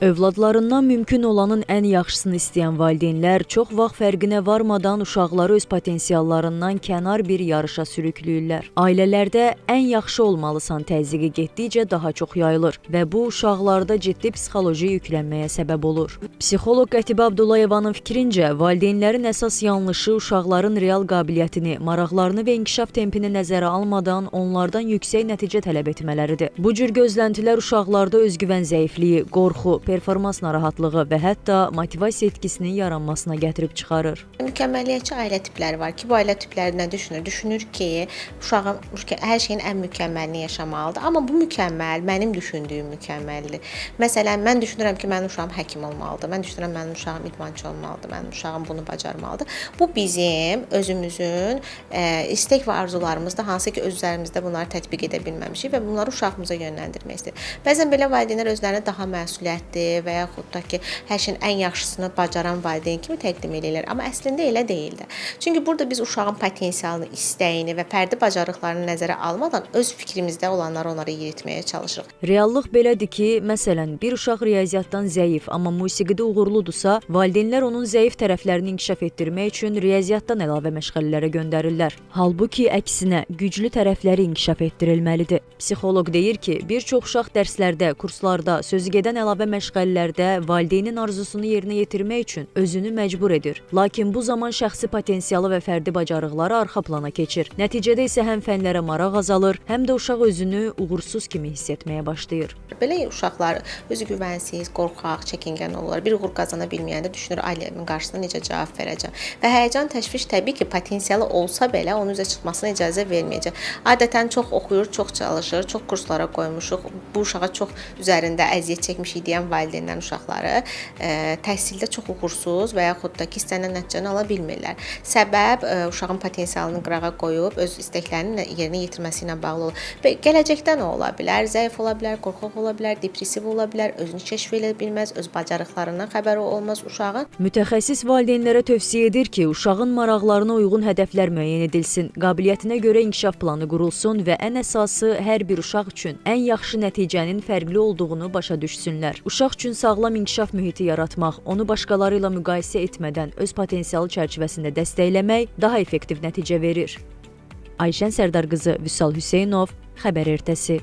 Övladlarından mümkün olanın ən yaxşısını istəyən valideynlər çox vaxt fərqinə varmadan uşaqları öz potensiallarından kənar bir yarışa sürükləyirlər. Ailələrdə ən yaxşı olmalısan təzyiqi getdikcə daha çox yayılır və bu uşaqlarda ciddi psixoloji yüklənməyə səbəb olur. Psixoloq Qətibə Abdullayevanın fikrincə, valideynlərin əsas yanlışı uşaqların real qabiliyyətini, maraqlarını və inkişaf tempini nəzərə almadan onlardan yüksək nəticə tələb etmələridir. Bu cür gözləntilər uşaqlarda özgüvən zəifliyi, qorxu, performans narahatlığı və hətta motivasiya itkisinin yaranmasına gətirib çıxarır. Mükəmməliyyətçi ailə tipləri var ki, bu ailə tipləri nə düşünür? Düşünür ki, uşağım hər şeyin ən mükəmməlini yaşamalıdır. Amma bu mükəmməl mənim düşündüyüm mükəmməldir. Məsələn, mən düşünürəm ki, mənim uşağım həkim olmalıdır. Mən düşünürəm mənim uşağım idmançı olmalıdır. Mənim uşağım bunu bacarmalıdır. Bu bizim özümüzün istək və arzularımızda, hansı ki öz üzərimizdə bunları tətbiq edə bilməmişik və bunları uşağımıza yönləndirmək istəyir. Bəzən belə valideynlər özlərini daha məsuliyyətli və yaxud da ki, hər şeyin ən yaxşısını bacaran valideyn kimi təqdim edirlər. Amma əslində elə deyildi. Çünki burada biz uşağın potensialını, istəyini və fərdi bacarıqlarını nəzərə almadan öz fikrimizdə olanları onlara yeritməyə çalışırıq. Reallıq belədir ki, məsələn, bir uşaq riyaziyyatdan zəif, amma musiqidə uğurludursa, valideynlər onun zəif tərəflərini inkişaf etdirmək üçün riyaziyyatdan əlavə məşğələlərə göndərirlər. Halbuki əksinə, güclü tərəfləri inkişaf etdirilməlidir. Psixoloq deyir ki, bir çox uşaq dərslərdə, kurslarda, sözü gedən əlavə məşğələlərdə valideynin arzusunu yerinə yetirmək üçün özünü məcbur edir. Lakin bu zaman şəxsi potensialı və fərdi bacarıqları arxa plana keçir. Nəticədə isə həm fənlərə maraq azalır, həm də uşaq özünü uğursuz kimi hiss etməyə başlayır. Belə uşaqlar özü güvənsiz, qorxaq, çəkingən olurlar. Bir uğur qazana bilməyəndə düşünür, ailəmin qarşısında necə cavab verəcəm. Və həyəcan, təşviş təbii ki, potensialı olsa belə onun üzə çıxmasına icazə verməyəcək. Adətən çox oxuyur, çox çalışır, çox kurslara qoymuşuq. Bu uşağa çox üzərində əziyyət çəkmişik deyən valideynlərin uşaqları təhsildə çox uğursuz və yaxud da ki, istənilən nəticəni ala bilmirlər. Səbəb uşağın potensialını qırağa qoyub öz istəklərini yerinə yetirməsi ilə bağlı olur. Və gələcəkdə nə ola bilər? Zəif ola bilər, qorxaq ola bilər, depressiv ola bilər, özünü kəşf edə bilməz, öz bacarıqlarından xəbəri olmaz uşağın. Mütəxəssis valideynlərə tövsiyə edir ki, uşağın maraqlarına uyğun hədəflər müəyyən edilsin, qabiliyyətinə görə inkişaf planı qurulsun və ən əsası hər bir uşaq üçün ən yaxşı nəticənin fərqli olduğunu başa düşsünlər. Uşaq üçün sağlam inkişaf mühiti yaratmaq, onu başqaları ilə müqayisə etmədən öz potensialı çərçivəsində dəstəkləmək daha effektiv nəticə verir. Ayşən Sərdarqızı, Vüsal Hüseynov, Xəbər Ertəsi.